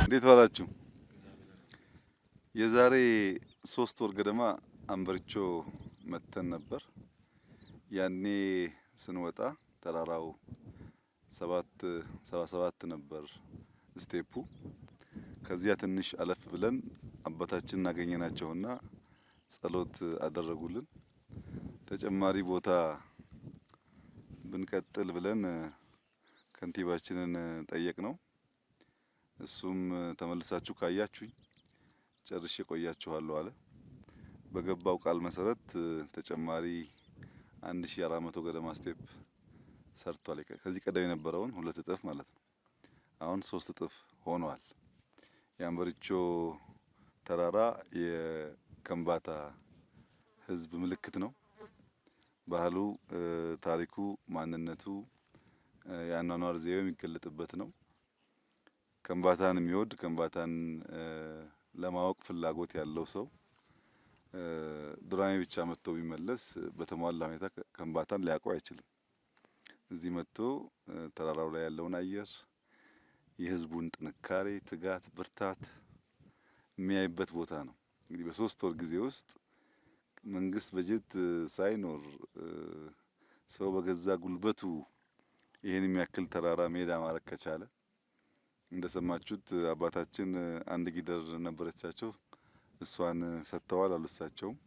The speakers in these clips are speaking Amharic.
እንዴት ዋላችሁ? የዛሬ 3 ወር ገደማ አንበሪቾ መጥተን ነበር። ያኔ ስንወጣ ተራራው 777 ነበር step ኡ። ከዚያ ትንሽ አለፍ ብለን አባታችንን አገኘናቸውና ጸሎት አደረጉልን። ተጨማሪ ቦታ ብንቀጥል ብለን ከንቲባችንን ጠየቅነው። እሱም ተመልሳችሁ ካያችሁኝ ጨርሼ ቆያችኋለሁ አለ። በገባው ቃል መሰረት ተጨማሪ 1400 ገደማ step ሰርቷል። ከዚህ ቀደም የነበረውን 2 እጥፍ ማለት ነው። አሁን 3 እጥፍ ሆኗል። የአንበሪቾ ተራራ የከምባታ ሕዝብ ምልክት ነው። ባህሉ፣ ታሪኩ፣ ማንነቱ፣ የአኗኗር ዘዬው የሚገለጥበት ነው። ከምባታን የሚወድ፣ ከምባታን ለማወቅ ፍላጎት ያለው ሰው ዱራሜ ብቻ መጥቶ ቢመለስ በተሟላ ሁኔታ ከምባታን ሊያውቀው አይችልም። እዚህ መጥቶ ተራራው ላይ ያለውን አየር፣ የህዝቡን ጥንካሬ፣ ትጋት፣ ብርታት የሚያይበት ቦታ ነው። እንግዲህ በ3 ወር ጊዜ ውስጥ መንግስት በጀት ሳይኖር ሰው በገዛ ጉልበቱ ይህን የሚያክል ተራራ ሜዳ ማድረግ ከቻለ፣ እንደሰማችሁት አባታችን አንድ ጊደር ነበረቻቸው፣ እሷን ሰጥተዋል አሉ እሳቸውም።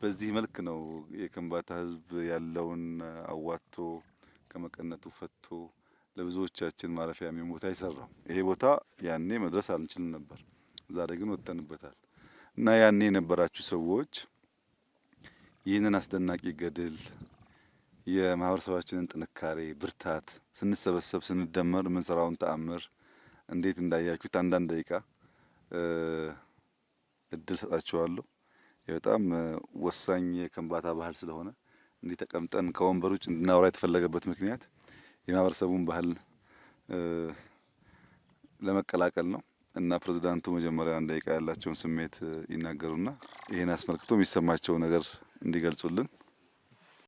በዚህ መልክ ነው የከምባታ ህዝብ ያለውን አዋጥቶ፣ ከመቀነቱ ፈቶ ለብዙዎቻችን ማረፊያ የሚሆን ቦታ የሰራው። ይሄ ቦታ ያኔ መድረስ አንችልም ነበር፣ ዛሬ ግን ወጥተንበታል። እና ያኔ የነበራችሁ ሰዎች ይህንን አስደናቂ ገድል፣ የማህበረሰባችንን ጥንካሬ፣ ብርታት፣ ስንሰበሰብ ስንደመር የምንሰራውን ተአምር እንዴት እንዳያችሁት አንዳንድ ደቂቃ እድል ሰጣችኋለሁ። በጣም ወሳኝ የከምባታ ባህል ስለሆነ እንዲህ ተቀምጠን ከወንበር ውጭ እንድናወራ የተፈለገበት ምክንያት የማህበረሰቡን ባህል ለመቀላቀል ነው። እና ፕሬዝዳንቱ መጀመሪያ አንድ ደቂቃ ያላቸውን ስሜት ይናገሩና ይህን አስመልክቶ የሚሰማቸው ነገር እንዲገልጹልን።